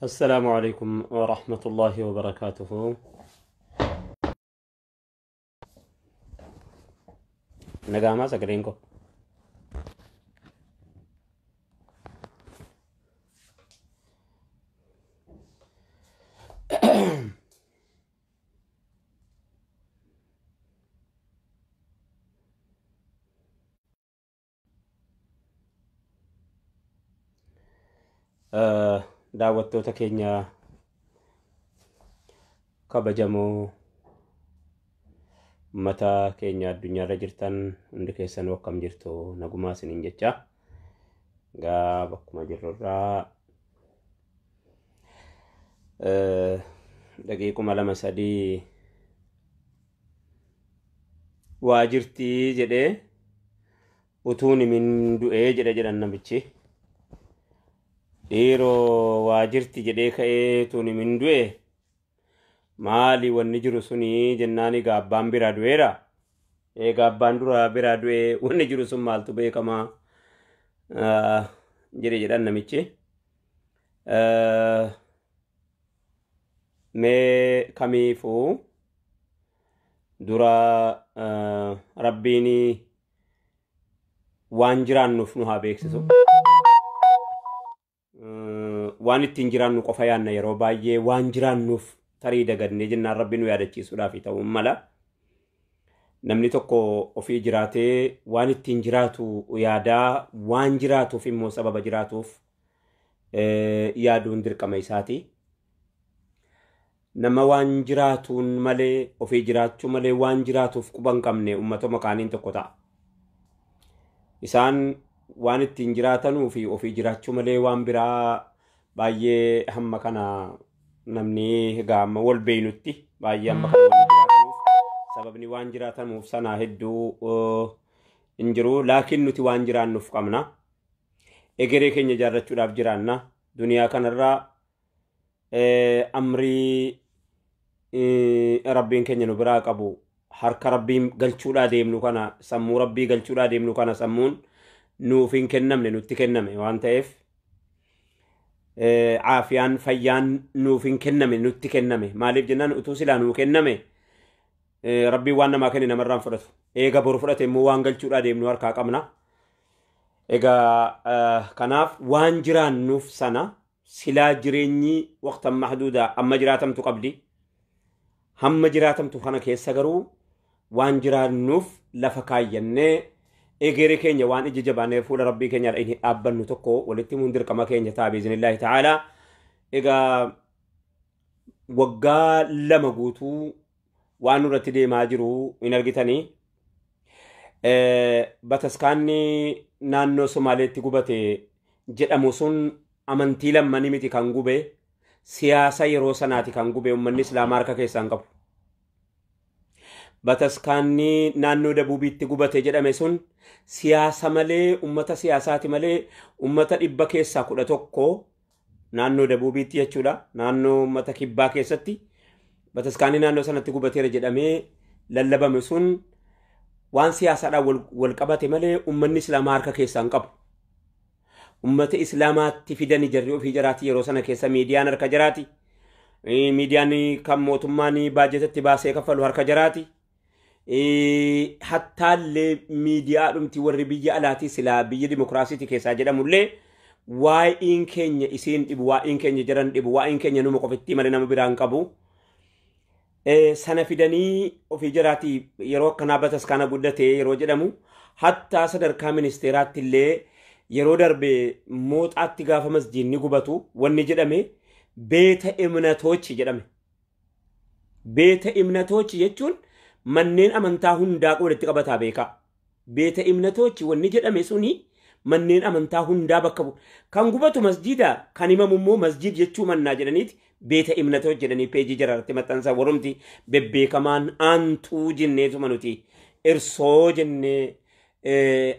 السلام عليكم ورحمة الله وبركاته. Nagama sagaleen koo. Daawwattoota keenya kabajamoo uummata keenya addunyaarra jirtan hundi keessanuu akkam jirtu nagumaa isiniin jecha. Egaa bakkuma jirrurraa daqiiquma lama sadii waa jirtii jedhee utuun himin du'ee jedhe jedhan namichi. Dhiiroo waa jirti jedhee ka'ee utuun himin du'e maali wanni jiru suni jennaan egaa abbaan biraa du'eera. Egaa abbaan dura biraa du'e wanni jiru sun maaltu beekamaa jedhe jedhan namichi. Mee kamiifuu dura rabbiin waan jiraannuuf nu haa beeksisu. Waan ittiin jiraannu qofa yaanna yeroo baay'ee waan jiraannuuf tarii dagannee jennaan rabbi nu yaadachiisuudhaaf ta'uu mala. Namni tokko ofii jiraatee waan ittiin jiraatu yaadaa waan jiraatuuf immoo sababa jiraatuuf yaaduun dirqama isaati. Nama waan jiraatuun malee ofii jiraachuu malee waan jiraatuuf quba hin qabne uummatuma kaaniin tokko ta'a. Isaan waan ittiin jiraatanuu fi ofii jiraachuu malee waan biraa baay'ee hamma kana namni egaa amma wal beeynutti baay'ee hamma kana wanni jiraatanuuf sababni waan jiraatanuuf sana hedduu hin jiru. Laakiin nuti waan jiraannuuf qabna. Egeree keenya ijaarrachuudhaaf jiraanna. Duniyaa kanarraa amrii rabbiin keenya nu biraa qabu harka rabbiin galchuudhaa deemnu kana sammuu rabbii galchuudhaa deemnu kana sammuun nuuf hin kennamne nutti kenname waan ta'eef caafiyaan fayyaan nuuf hin kenname nutti kenname maaliif jennaan utuu silaa nuu kenname rabbiin waan namaa kenne namarraan fudhatu eega boru fudhate immoo waan galchuudhaa deemnu harkaa qabna. Egaa kanaaf waan jiraannuuf sana silaa jireenyi waqtan mahduudaa amma jiraatamtu qabdi. Hamma jiraatamtu kana keessa garuu waan jiraannuuf lafa kaayyannee egeree keenya waan ija jabaannee fuula rabbii keenyaa inni dhaabbannu tokko walitti himuun dirqama keenya ta'a biiznillaahi ta'aalaa. Egaa waggaa 2 guutuu waan nurratti deemaa jiru hin argitanii. Bataskaanni naannoo Somaaleetti gubate jedhamu sun amantii lammanii miti kan gube siyaasa yeroo sanaati kan gube uummanni Islaamaa harka keessaa hin qabu. Bataskaanni naannoo Dabuubiitti gubate jedhame sun siyaasa malee uummata siyaasaati malee uummata 100 keessaa 11 naannoo Dabuubiitti jechuudha. Naannoo uummata kibbaa keessatti bataskaanni naannoo sanatti gubateera jedhamee lallabame sun waan siyaasaadhaan wal qabate malee uummanni Islaamaa harka keessaa hin qabu. Uummata Islaamaatti fidanii jarri ofii jiraati yeroo sana keessa miidiyaan harka jiraati. Miidiyaan kan mootummaan baajetatti baasee kaffalu harka jiraati. Hattaallee miidiyaa dhumti warri biyya alaatii silaa biyya dimokiraasiitii keessaa jedhamullee waa'een keenya isiin dhibu waa'een keenya jiran dhibu waa'een keenya numa qofittii malee nama biraan qabu. Sana fidanii ofii jiraatii yeroo akkanaa bataskaana guddate yeroo jedhamu hattaa sadarkaa ministeeraatti illee yeroo darbe mooxaatti gaafa masjiidni gubatu wanni jedhame beeta imnatoochi jedhame. Beeta imnatoochi jechuun manneen amantaa hundaa walitti qabataa beekaa. Beeta imnatoochi wanni jedhame suni manneen amantaa hundaa bakka bu'u. Kan gubatu masjiida kan himamu immoo masjiid jechuu mannaa jedhaniiti beeta imnatoochi jedhanii peejii jaraarratti maxxansa warumti bebbeekamaan aantuu jenneetuma nuti irsoo jennee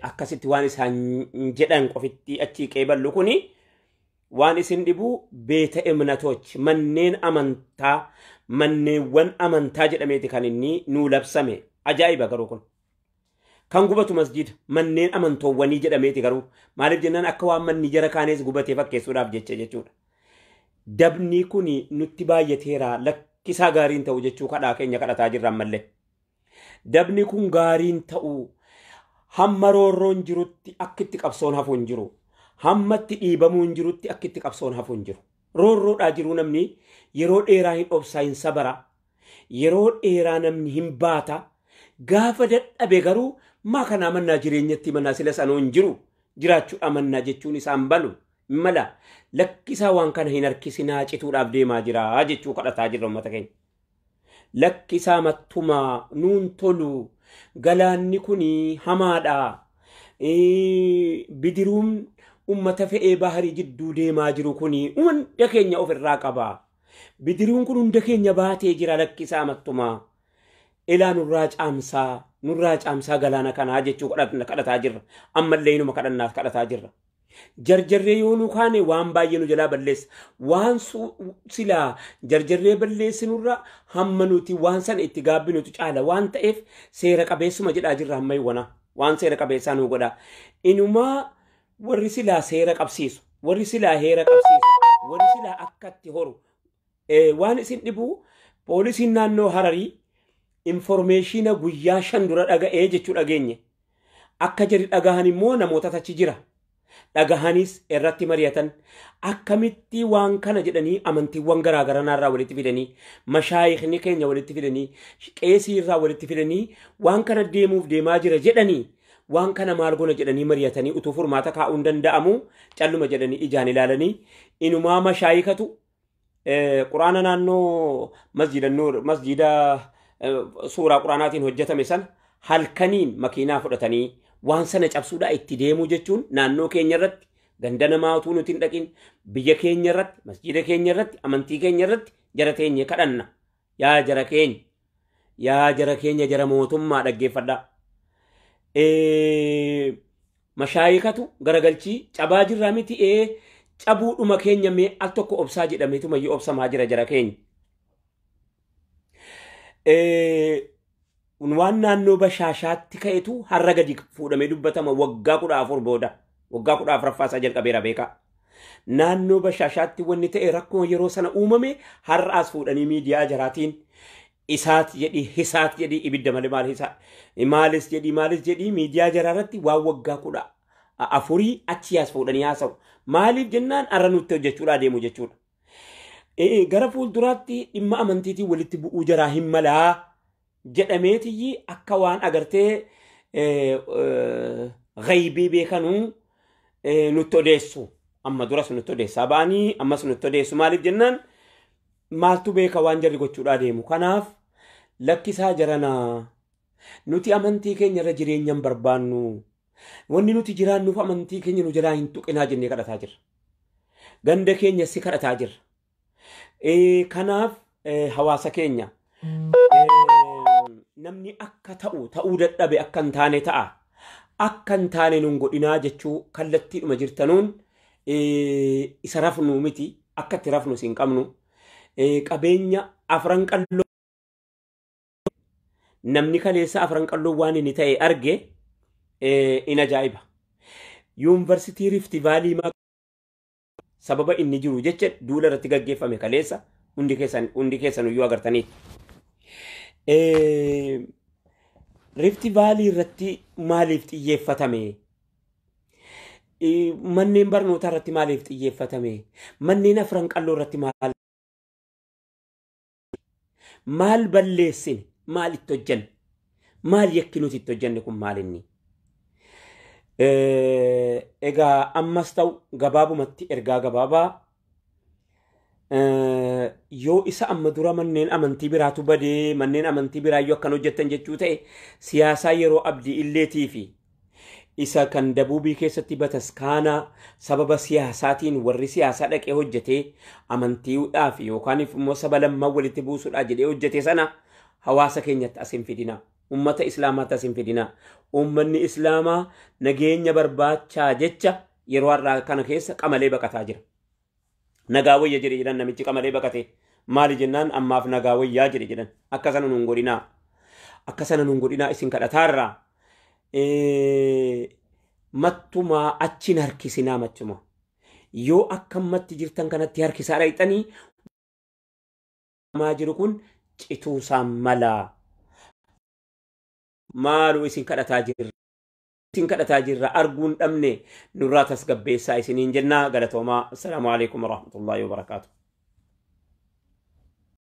akkasitti waan isaan jedhan qofitti achii qeeballu kuni waan isin dhibu beeta imnatoochi manneen amantaa manneewwan amantaa jedhameeti kan inni nuu labsame. Ajaa'iba garuu kun. Kan gubatu masjiida manneen amantoowwanii jedhameeti garuu maaliif jennaan akka waan manni jara kaanees gubatee fakkeessuudhaaf jecha jechuudha. Dabni kun nutti baay'ateera, lakkisaa gaariin ta'u jechuu kadhaa keenya kadhataa jirra ammallee. Dabni kun gaariin ta'u, hamma roorroon jirutti akka itti qabsoon hafu hin jiru. Hamma itti dhiibamuun jirutti akka itti qabsoon hafu hin jiru. Roorroodhaa jiru namni yeroo dheeraa hin obsaa, hin sabara. Yeroo dheeraa namni hin baata. Gaafa dadhabe garuu maa kanaa mannaa jireenyatti mannaa sila sanoo hin jiru. Jiraachuudha mannaa jechuun isaan balu. Mala lakkisaa waan kana hin harkisinaa, cituudhaaf deemaa jira jechuu kadhataa jirra uummata keenya. Lakkisaa mattumaa nuun tolu, galaanni kun hamaadha. Bidiruun uummata fe'ee baharii jidduu deemaa jiru kun hunda keenya ofirraa qaba. Bidiruun kun hunda keenya baatee jira, lakkisaa mattumaa. Ilaa nurraa caamsaa, nurraa caamsaa galaana kanaa jechuu kadhataa jirra. Ammallee inuma kadhannaaf kadhataa jirra. Jarjarree yoo nu kaane waan baay'ee nu jalaa balleessa. Waan silaa jarjarree balleessinurra hamma nuti waan sana itti gaabbinutu caala waan ta'eef seera qabeessuma jedhaa jirra hamma iwwana. Waan seera qabeessaa nu godha. Inumaa warri silaa seera qabsiisu, warri silaa heera qabsiisu, warri silaa akkatti horu. Waan isin dhibu, poolisiin naannoo Hararii information guyyaa 5 dura dhaga'ee jechuu dhageenye. Akka jari dhagahan immoo namoota achi jira. Dhagahanis irratti mari'atan, akkamitti waan kana jedhanii amantiiwwan garaagaraa irraa walitti fidanii, mashaayikni keenya walitti fidanii, qeesii irraa walitti fidanii, waan kana deemuuf deemaa jira jedhanii, waan kana maal goona jedhanii mari'atanii utuu furmaata kaa'uun danda'amu calluma jedhanii ijaan ilaalanii. Inumaa mashaayikatu quraana naannoo masjida Nuur, masjida suuraa quraanaatiin hojjetame sana halkaniin makiinaa fudhatanii waan sana cabsuudhaa itti deemuu jechuun naannoo keenya irratti, ganda namaa utuu nuti hin dhaqin, biyya keenya irratti, masjida keenya irratti, amantii keenya irratti jara teenye kadhanna. Yaa jara keenya, yaa jara keenya, jara mootummaa dhaggeeffadhaa. Mashaayikatu garagalchii cabaa jirraa miti, cabuudhuma keenya mee al tokko obsaa jedhameetu mayyuu obsamaa jira jara keenya. Waan naannoo Bashaashaatti ka'etu har'a gadi fuudhamee dubbatama waggaa 14 booda. Waggaa 14ffaa isaa jalqabeera beekaa. Naannoo Bashaashaatti wanni ta'e rakkoo yeroo sana uumame har'aas fuudhanii miidiyaa jaraatiin isaat jedhi, hisaat jedhi, ibidda malee maal hisaa, maalis jedhi, maalis jedhi, miidiyaa jaraa irratti waan waggaa 14 achi as fuudhanii haasa'u. Maaliif jennaan har'a nutti hojjechuudhaa deemu jechuudha. Gara fuulduraatti dhimma amantiitiin walitti bu'uu jaraa hin malaa jedhameetiyyi akka waan agartee ghaybii beekanuu nutti odeessu. Amma duras nutti odeessaa ba'anii ammas nutti odeessu. Maaliif jennaan maaltu beeka waan jarri gochuudhaa deemu. Kanaaf lakkisaa jaranaa, nuti amantii keenya irra jireenya hin barbaannu. Wanni nuti jiraannuuf amantii keenya nu jalaa hin tuqinaa jennee kadhataa jirra. Ganda keenya si kadhataa jirra. Kanaaf hawaasa keenya, namni akka ta'u ta'uu dadhabe akka hin taane ta'a. Akka hin taane nun godhinaa jechuu kallattiidhuma jirtanuun isa rafnu miti, akka itti rafnu hin qabnu. Qabeenya Afran Qalloo, namni kaleessa Afran Qalloo waan inni ta'e arge in ajaa'iba. Yuunivarsiitii Rift Valley sababa inni jiru jecha duula irratti gaggeeffame kaleessa hundi keessan iyyuu agartanii. Rift Valley irratti maaliif xiyyeeffatame? Manneen barnootaa irratti maaliif xiyyeeffatame? Manneen Afran Qalloo irratti maal? Maal balleessine? Maal itti hojjenne? Maal yakki nuti itti hojjenne kun maal inni? Egaa ammas ta'u gabaabumatti ergaa gabaabaa, yoo isa amma dura manneen amantii biraatu badee, manneen amantii biraa yoo akkan hojjettan jechuu ta'e, siyaasaa yeroo Abdii Illeetii fi isa kan dabuubii keessatti bataskaanaa sababa siyaasaatiin warri siyaasaa dhaqee hojjetee amantiidhaaf yookaan immoo saba lammaan walitti buusuudhaa jedhee hojjete sana hawaasa keenyatti as hin fidina. Ummata Islaamaatti as hin fidina. Uummanni Islaamaa nageenya barbaachaa jecha yeroo har'aa kana keessa qamalee baqataa jira. Nagaa wayya jedhe jedhan namichi qamalee baqate. Maali jennaan ammaaf nagaa wayyaa jedhe jedhan. Akka sana nuun godhinaa. Akka sana nuun godhinaa isin kadhataarraa. Mattumaa achiin harkisinaa mattuma. Yoo akkamatti jirtan kanatti harkisaa dhayxanii maa jiru kun cituusaan malaa. Maaluu isin kadhataa jirra. Isin kadhataa jirra arguun dhabne nurraa tasgabbeessaa isiniin jennaa galatoomaa. Assalaamu alaikum warahmatullaahi wabarakaatu.